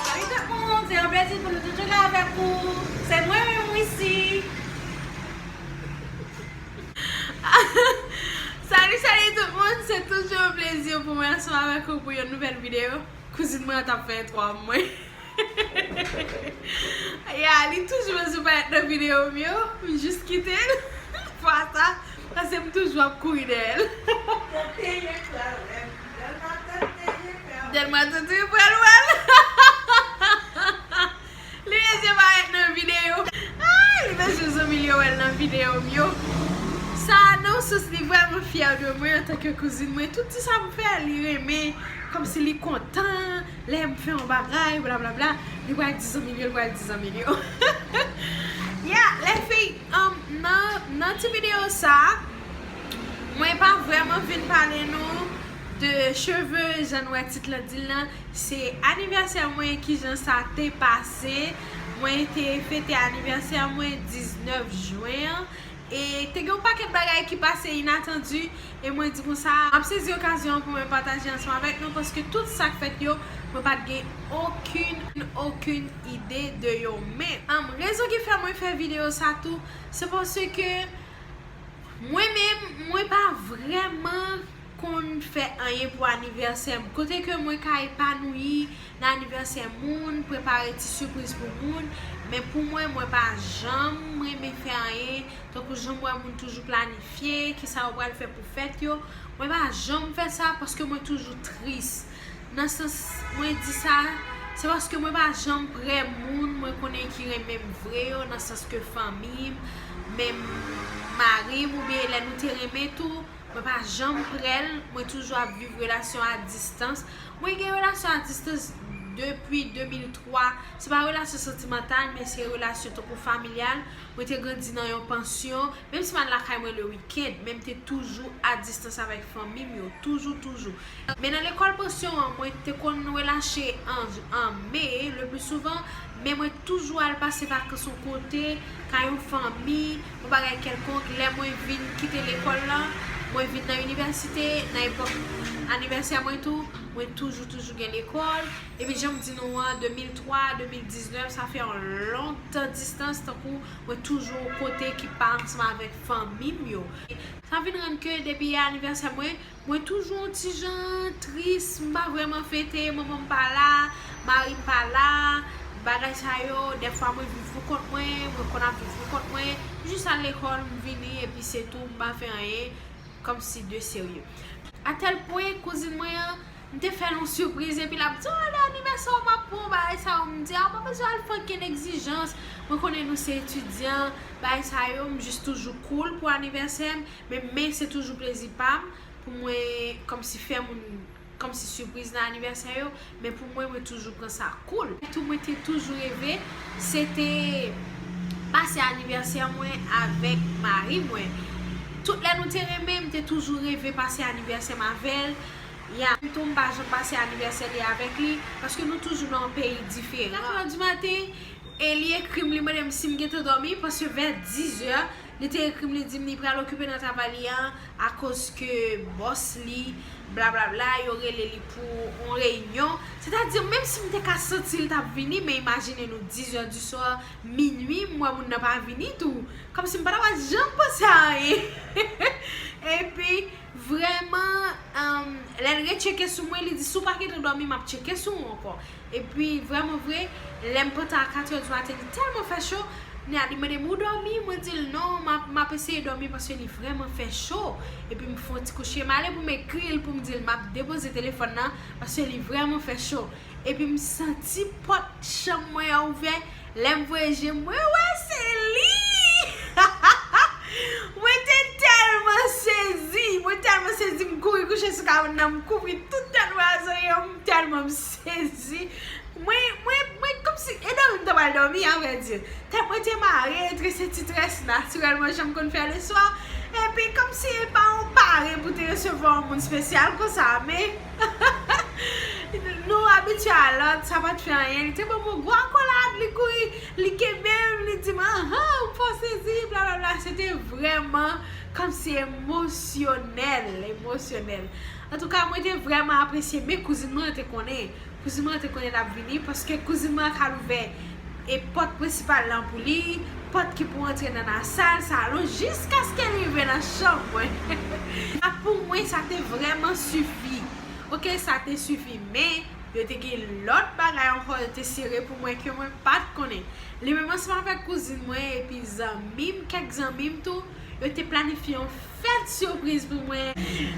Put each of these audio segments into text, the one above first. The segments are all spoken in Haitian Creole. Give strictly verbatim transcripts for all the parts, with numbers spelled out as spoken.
Salut tout moun, se yon plezi pou nou toujou la avèk ou. Se mwen menm, Wissy. Salut, salut tout moun, se toujou yon plezi pou mwen ansanm avèk ou pou yon nouvèl videyo. Kouzin mwen an t ap fè entwo a mwen. Ya, li toujou bezwen parèt nan videyo m yo. M jis kite l. Fwa sa, paske m toujou ap kouri dèyè l. Dèlma tante pral wè l. Li bezwen parèt nan videyo. Ay, li bezwen zanmi l yo wè l nan videyo m yo. Sa, nan yon sans, li vrèman fyè de mwen antanke kouzin mwen. Tout ti sa m fè, li renmen. Kòmsi li kontan. Lè m fè yon bagay, blablabla, li pral di zanmi l yo, li pral di zanmi l yo. Ya, les filles, um, nan, nan ti videyo sa, mwen pa vrèman vin pale nou de cheve, jan nou wè tit lan di l lan. Se anivèsè mwen, kijan sa te pase. Mwen te fete anivèsè mwen diznèf jen an. E te gen yon pakèt bagay ki pase inatandi, e mwen di konsa, m ap sezi okazyon an pou mwen pataje ansanm avèk nou, paske tout sa k fèt yo, mwen pa t gen okenn, okenn ide de yo menm. Am, rezon ki fè mwen fè videyo sa tou, se paske mwen menm, mwen pa vrèman konn fè anyen pou anivèsè m. Kote ke mwen ka epanouyi nan anivèsè moun, prepare ti sipriz pou moun, men pou mwen, mwen pa janm renmen fè anyen, tankou jan m wè moun toujou planifye, kisa yo pral fè pou fèt yo. Mwen pa janm fè sa paske mwen toujou tris. Nan sans mwen di sa, se paske mwen pa janm prè moun mwen konnen ki renmen m vre yo, nan sans ke fanmi m, menm mari m, oubyen lè nou te renmen tou, mwen pa janm prè l, mwen toujou ap viv relasyon a distans. Mwen gen relasyon a distans depi de mil twa. Se pa relasyon santimantal, men se relasyon tankou familyal. Mwen te grandi nan yon pansyon, menm si m al lakay mwen le weekend, men m te toujou a distans avèk fanmi m yo, toujou, toujou. Men nan lekòl pansyon an, mwen te konn relache an, an me, le pli souvan, men mwen toujou al pase vakans yon kote, kay yon fanmi, yon bagay kèlkonk. Lè mwen vin kite lekòl la, mwen vin nan inivèsite, nan epòk anivèsè mwen tou, mwen toujou, toujou gen lekòl. Epi jan m di nou an, de mil twa, de mil diznèf, sa fè yon lontan distans, tankou mwen toujou yon kote ki pa ansanm avèk fanmi m yo. Sa vin rann ke depi anivèsè mwen, mwen toujou yon ti jan tris, m pa vrèman fete, manman m pa la, mari m pa la, bagay sa yo, dèfwa mwen viv pou kont mwen, mwen konn ap viv pou kont mwen, jis al lekòl, m vini, epi se tou, m pa fè anyen, kòmsi de serye. A tèl pwen, kouzin mwen an, m te fè l yon sipriz, epi l ap di, "Oh, lè anivèsè w, m ap pran w," bagay sa yo, m di, "Ah, w pa bezwen al fè okenn egzijans, mwen konnen nou se etidyan, bagay sa yo," m jis toujou cool pou anivèsè m, men, men se toujou plezi pa m, pou mwen, kòmsi fè moun, kòmsi sipriz nan anivèsè yo, men pou mwen, mwen toujou pran sa cool. Tou mwen te toujou reve, se te pase anivèsè mwen avèk mari mwen. Tout lè nou te renmen, m te toujou reve pase anivèsè m avè l. Ya, tou m pa janm pase anivèsè li avèk li, paske nou toujou nan yon peyi diferan. Kat è di maten, e li ekri m, li mande m si m gentan dòmi, paske vè diz è, li te ekri m, li di m li pral okipe nan travay li an, akoz ke bòs li, blablabla, yo rele li pou yon reyinyon. Sètadi, menm si m te ka santi l t ap vini, men imajine nou, diz è di swa, minui, m wè moun nan pa vini tou. Kòmsi m pa ta pa janm panse a anyen. Epi, vrèman, um, lè l retcheke sou mwen, li di, "Si w pa gentan dòmi, m ap tcheke sou ou ankò." Epi, vrèman vre, lè m pantan a kat è di maten, li tèlman fè cho, Li mande m, "Ou dòmi?" Mwen di l, "Non, m ap, m ap eseye dòmi paske li vrèman fè cho." Epi m fè yon ti kouche, m ale pou m ekri l pou m di l m ap depoze telefòn nan paske li vrèman fè cho. Epi m santi pòt chanm mwen an ouvè. Lè m voye je m, mwen wè se li! Mwen te tèlman sezi, mwen tèlman sezi, m kouri kouche sou kabann nan, m kouvri tout tèt mwen ak zòrèy yo, m tèlman m sezi. Mwen, mwen, mwen, kòmsi, e dòmi m t ap al dòmi, a vrè di. Tèt mwen te mare, trese ti très natirèlman, jan m konn fè leswa. Epi, kòmsi e pa yon pare pou te resevwa yon moun espesyal konsa, men nou abitye a lòt, sa pa t fè anyen. Li te ban m yon gwo akolad, li kouri, li kenbe m, li di m, "Anhan, m fè w sezi, blablabla." Se te vrèman kòmsi emosyonèl, emosyonèl. Antouka, mwen te vrèman apresye, men kouzin mwen te konnen. Kouzin mwen te konnen l ap vini, paske kouzin mwen ka louvè e pòt prensipal lan pou li, pòt ki pou antre nan lasal, salon, jiskaske li rive nan chanm mwen. Sa pou mwen, sa te vrèman sifi. Oke, sa te sifi, men yo te gen lòt bagay ankò yo te sere pou mwen ke mwen pa t konnen. Li menm ansanm avèk kouzin mwen epi zanmi m, kèk zanmi m tou, yo te planifye yon fèt sipriz pou mwen.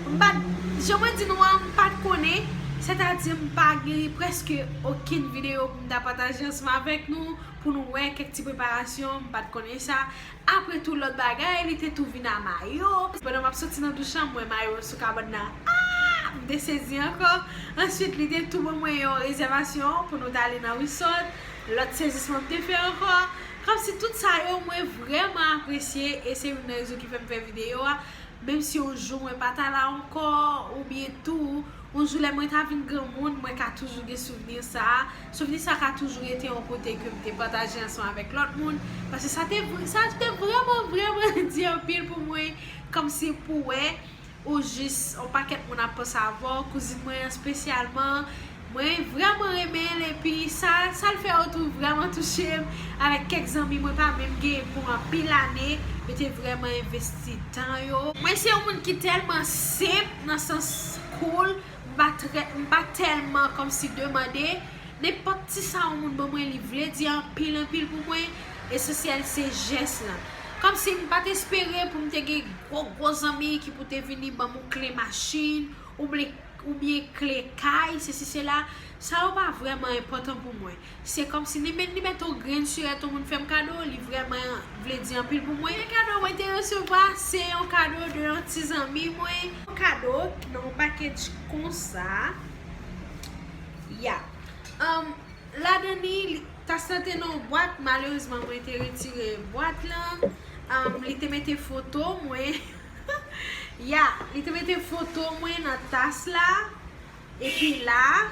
M pa t, jan mwen di nou an, m pa t konnen, sètadi m pa gen prèske okenn videyo pou m ta pataje ansanm avèk nou, pou nou wè kèk ti preparasyon, m pa t konnen sa. Apre tou lòt bagay, li te tou vin a mayo. Pandan m ap soti nan douch lan, m wè mayo sou kabann nan. Ah! M te sezi ankò. Answit, li te tou ban mwen yon rezèvasyon pou nou t ale nan resort. Lòt sezisman m te fè ankò. Kòmsi tout sa yo, mwen vrèman apresye e se youn nan rezon ki fè m fè videyo a. Menm si yon jou mwen pa ta la ankò, oubyen tou, yon jou lè mwen ta vin granmoun, mwen ka toujou gen souvni sa a. Souvni sa a ka toujou rete yon kote ke m te pataje ansanm avèk lòt moun. Paske sa te, sa te vrèman, vrèman di anpil pou mwen. Kòmsi pou wè, ou jis, yon pakèt moun ap panse avè w, kouzin mwen an espesyalman. Mwen vrèman renmen l, epi sa, sa l fè yo tou vrèman touche m. Avèk kèk zanmi mwen pa menm gen pou anpil ane, yo te vrèman envesti tan yo. Mwen se yon moun ki tèlman senp nan sans cool, m pa trè, m pa tèlman kòmsi demande. Nenpòt ti sa yon moun ban mwen, li vle di anpil, anpil pou mwen. Esansyèl se jès lan. Kòmsi m pa t espere pou m te gen gwo, gwo zanmi ki pou te vini ban m yon kle machin, oubyen oubyen kle kay, sesi, sela, sa yo pa vrèman enpòtan pou mwen. Se kòmsi li met, li met yon grenn sirèt yon moun fè m kado, li vrèman vle di anpil pou mwen. Premye kado mwen te resevwa, se yon kado de yon ti zanmi mwen. Yon kado nan yon package konsa. Ya. Um, ladan li, li, tas lan te nan yon bwat, malerezman mwen te retire bwat lan. Um, li te mete foto mwen. Ya, li te mete foto mwen nan tas la. Epi la,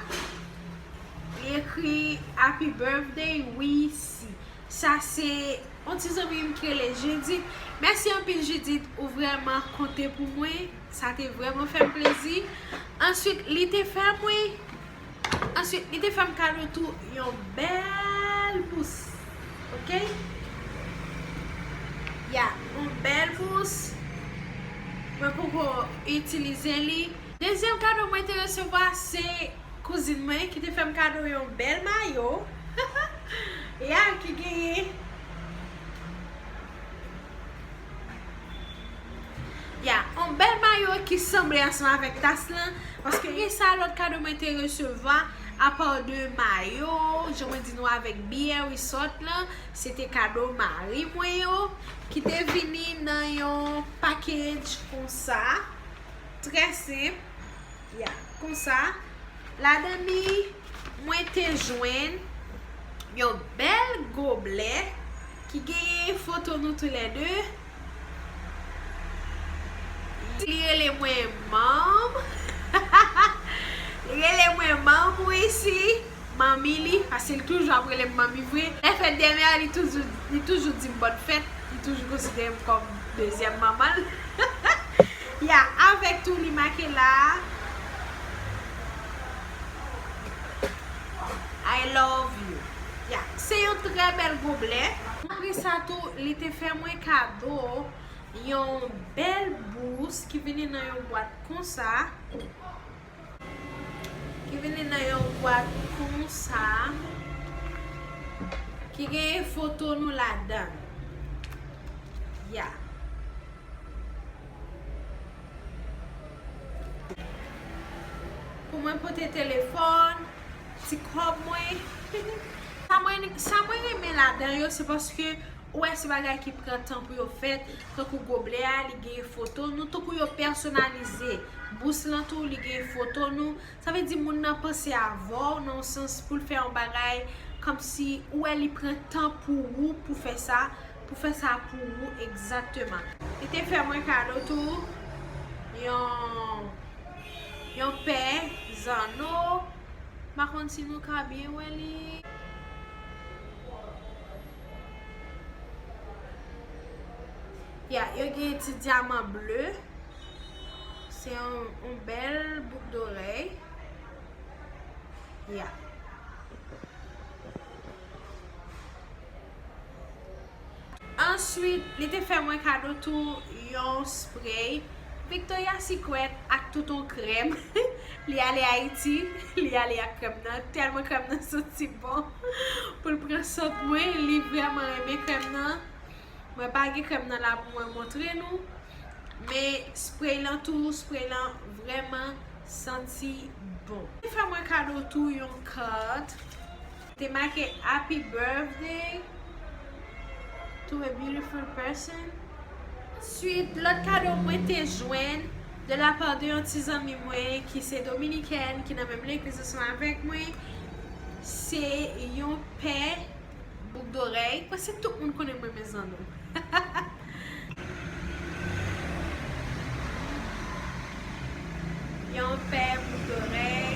li ekri Happy birthday, Wissy. Sa se yon ti zanmi m ki rele Judith. Mèsi anpil, Judith, ou vrèman konte pou mwen. Sa te vrèman fè m plezi. Answit, li te fè mwen, answit, li te fè m kado tou yon bèl bous. Oke? Ya, yon bèl bous. Mwen poko itilize li. Dezyèm kado mwen te resevwa, se kouzin mwen ki te fè m kado yon bèl mayo. Ya, ki genyen. Ya, yon bèl mayo ki sanble ansanm avèk tas lan. Paske gen sa lòt kado mwen te resevwa, apa de mayo, jan mwen di nou avèk biyè resort lan, se te kado mari mwen yo, ki te vini nan yon package konsa. Trè senp. Ya, konsa. Ladan li, mwen te jwenn yon bèl goblè ki genyen foto nou toulède. Li rele mwen manm. Li rele mwen manm, Wissy. Manmi li, paske li toujou ap rele m manmi vre. Lè fèt dèyè a, li toujou, li toujou di m bòn fèt. Li toujou konsidere m kòm dezyèm manman l. Ya, avèk tou li make la. I love you. Ya, se yon trè bèl goblè. Apre sa tou, li te fè mwen kado yon bèl bous ki vini nan yon bwat konsa. Ki vini nan yon bwat konsa, ki genyen foto nou ladan. Ya. Pou mwen pote telefòn, ti kòb mwen. Sa mwen, sa mwen renmen ladan yo, se paske ou wè se bagay ki pran tan pou yo fèt, tankou goblè a, li gen foto nou, tankou yo pèsonalize. Bous lan tou, li gen foto nou. Sa vle di moun nan panse avè w nan yon sans pou l fè yon bagay, kòmsi ou wè li pran tan pou ou pou fè sa, pou fè sa pou ou egzakteman. Li te fè mwen kado tou yon, yon pè zanno. M pa konn si nou ka byen wè li. Ya, yo gen ti dyaman ble. Se yon, yon bèl bouk dorèy. Ya. Answit, li te fè mwen kado tou yon spray Victoria's Secret ak tout yon krèm. Li ale Ayiti, li ale ak krèm nan. Tèlman krèm nan santi bon pou l pran sant mwen, li vrèman renmen krèm nan. Mwen pa gen krèm nan la pou mwen montre nou. Men spray lan tou, spray lan vrèman santi bon. Li fè mwen kado tou yon kat. Te make Happy Birthday to a Beautiful Person. Answit, lòt kado mwen te jwenn de la part de yon ti zanmi mwen ki se dominikèn, ki nan menm legliz ansanm avèk mwen. Se yon pè bouk dorèy, paske tout moun konnen mwen renmen zanno. Yon pè bouk dorèy.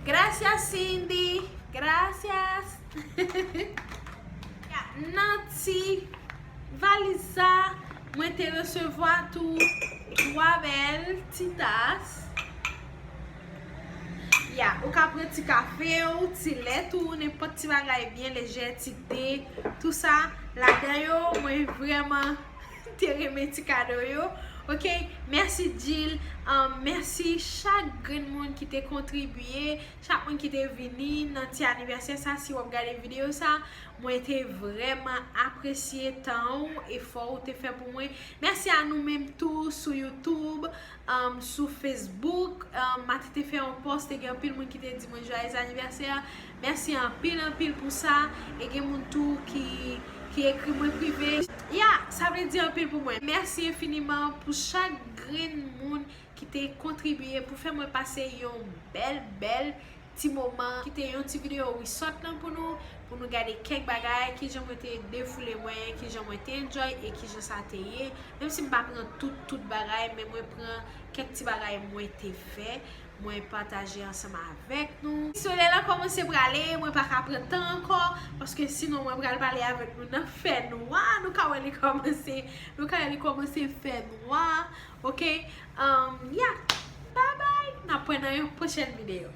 Gracias, Cindy. Gracias. Ya, nan ti valiz sa, mwen te resevwa tou twa bèl ti tas. Ya, ou ka pran ti kafe w, ti lèt ou, nenpòt ti bagay byen lejè, ti te, tou sa ladan yo. Mwen vrèman te renmen ti kado yo. Oke, mèsi Jill. Um, mèsi chak grenn moun ki te kontribye, chak moun ki te vini nan ti anivèsè sa. Si w ap gade videyo sa, mwen te vrèman apresye tan w, efò w te fè pou mwen. Mèsi a nou menm tou sou YouTube, um, sou Facebook. Um, Mati te fè yon post, te gen anpil moun ki te di mwen joyeux anniversaire. Mèsi anpil, anpil pou sa. E gen moun tou ki, ki ekri mwen prive. Ya, sa vle di anpil pou mwen. Mèsi enfiniman pou chak grenn moun ki te kontribye pou fè mwen pase yon bèl, bèl ti moman. Kite yon ti videyo resort lan pou nou, pou nou gade kèk bagay, kijan mwen te defoule mwen, kijan mwen te enjoy e kijan sa te ye. Menm si m pa pran tout, tout bagay, men mwen pran kèk ti bagay mwen te fè, mwen pataje ansanm avèk nou. Solèy la kòmanse prale, mwen pa ka pran tan ankò, paske sinon mwen pral pale avèk nou nan fènwa. Nou ka wè li kòmanse, nou ka wè li kòmanse fènwa, oke? Um, ya, bye bye, n ap wè nan yon pwochèn videyo.